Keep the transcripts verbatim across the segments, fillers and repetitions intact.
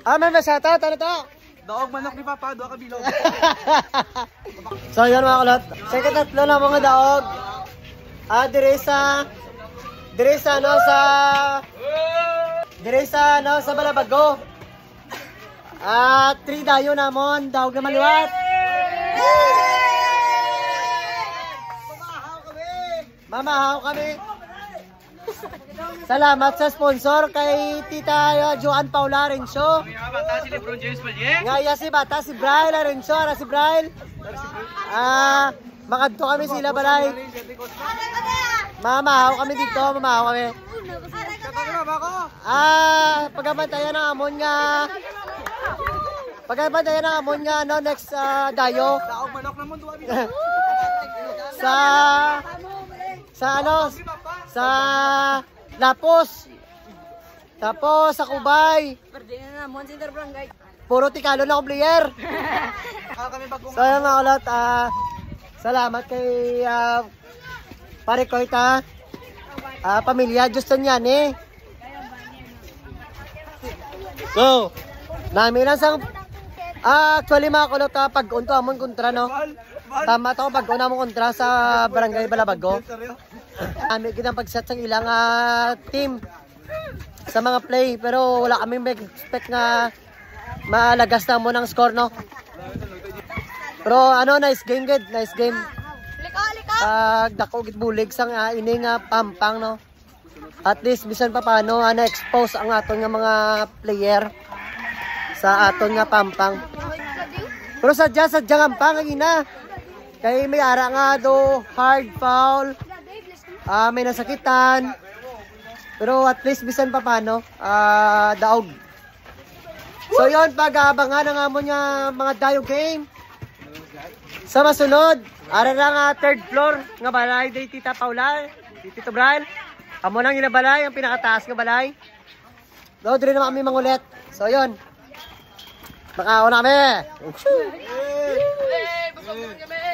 Ah, may ma-shoutout. Ano to? Daog manok ni Papa, duha ka bilog. So, yun, mga kulot. Sa ikatatlo na mga daog. Ah, dire sa, dire sa, ano, sa, dire sa, ano, sa Balabago. Ah, three dayo namon, daog na maliwat. Mamahaw kami. Salamat sa sponsor kay Tita, uh, Joan Paula Arencio. Nga bata si LeBron James pa, eh? Nga iya si bata, si Bryl Arencio, ara si Bryl. Ah, makadto kami sila balay. Mamahaw kami dito, mamahaw kami. Ah, pagabantayan ang amon nga, pagabantayan ang amon nga, ano, next, ah, dayo. Daog manok na mo, duha bilog. Sa, sa, ano, sa Lapos. Tapos sa Kubay. Pwede na namon, Center Barangay. Puro tikalo na akong player. Ah, kami bagong So, yun, mga kulot, ah, salamat kay, ah, Pare Koy, ta. Ah, pamilya Justiniani. So, nami lang sang, ah, actually, mga kulot, ah, pag-on to amon kontra, no? Tama to, pag-on amon kontra sa Barangay Balabago. Nami gid ang pag-set sang ilang, ah, team sa mga play, pero wala kami mag-expect nga malagas na mo ng score, no? Pero ano, nice game gid, nice game. Liko, liko. Pag dako gid bulig sang, ah, ini nga Pampang, no? At least, bisan pa paano, ah, na-expose ang aton nga mga player sa aton nga Pampang. Pero sadya, sadya nga Pampang, ang ina. Kay may ara nga do, hard foul. Ah, may nasakitan. Pero at least, bisan pa paano, ah, daog. So, yon, pag-aabangan ang amon nga mga dayo game. Sa masunod, ara na nga third floor nga balay di Tita Paula, di Tito Bral. Amo lang yung balay, ang pinakataas nga balay. No, diri na kami mangulit. So, yon. Makaon na kami.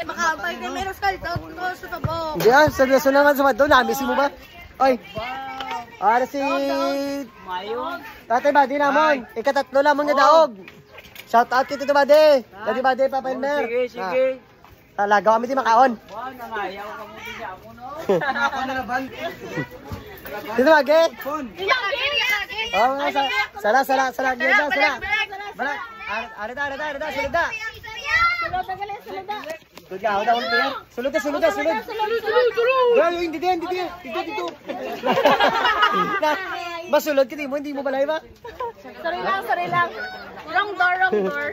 Makaabay kay meron sa kalito, sa tabok. Hindi ah, seryoso naman sa madto. Namiss mo ba? Oy. Ara si Tatay Buddy namon. Ikatatlo namon nga daog. Shout out kay Tito Buddy. Daddy Buddy, Papa Elmer. Sige, sige. Ah, lagaw kami di makaon. Wow, nangayaw ka mo din sa amo, no? Ako na laban. Dito, Age. Phone. Oh, sa, sala, sala, sala, sala, sala. Bala, ara, ara, ara, ara, ara, sala, da. Sulod ka, sulod ka, sulod ka. Sulod ka, sulod ka, sulod. Sulod, sulod, sulod. Dali, hindi din, hindi din. Dito, dito. Na, masulod ka, di mo, hindi mo balay ba? Sorry lang, sorry lang. Wrong door, wrong door.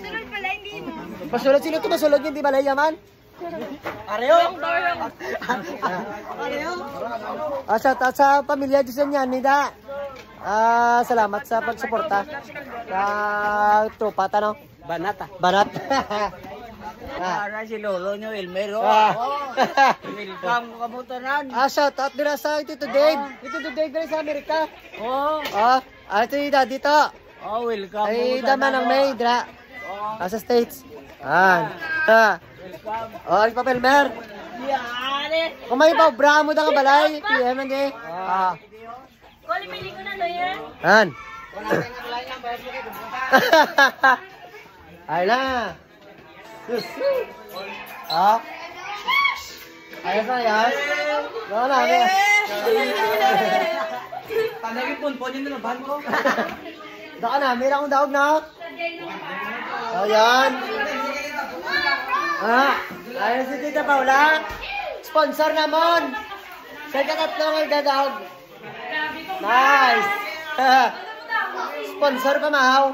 Sulod pala, hindi mo. Masulod, sino to? Masulod, hindi balay yaman? Pareho. Wrong door, wrong. Pareho. Ah, shout out sa pamilya Diseñanida. Ah, salamat sa pagsuporta. Sa tropa ta, no? Banat, ah. Banat. Ah. Ara si lolo nyo, Elmer, oh. Ah. Oh. Welcome ko kamo tanan. Ah, shout out dira sa Tito Dave. Oh. Tito Dave dira sa Amerika. Oh. Ah, ah, ito yung daddy to. Oh, welcome Ay, kamo dama tanan, ng oh. May, dira. Oh. Ah, sa States. Ah. Ah. Welcome. Oh, ay, Papa Elmer. Yari. Kung may pa, bra mo da nga balay, P M lang, eh. Ah. Kuli, pili ko na, lawyer. Han. Ay na. Sus. Ah. Ayos na, ayos. Wala na, eh. Tanawin, punpon yun na ban ko. Baka na, may akong daog na. Ayan. Ah, ayos si Tita Paula. Sponsor namon. Sa ikatatlo nga gadaog. Nice! Sponsor pa, mahaw.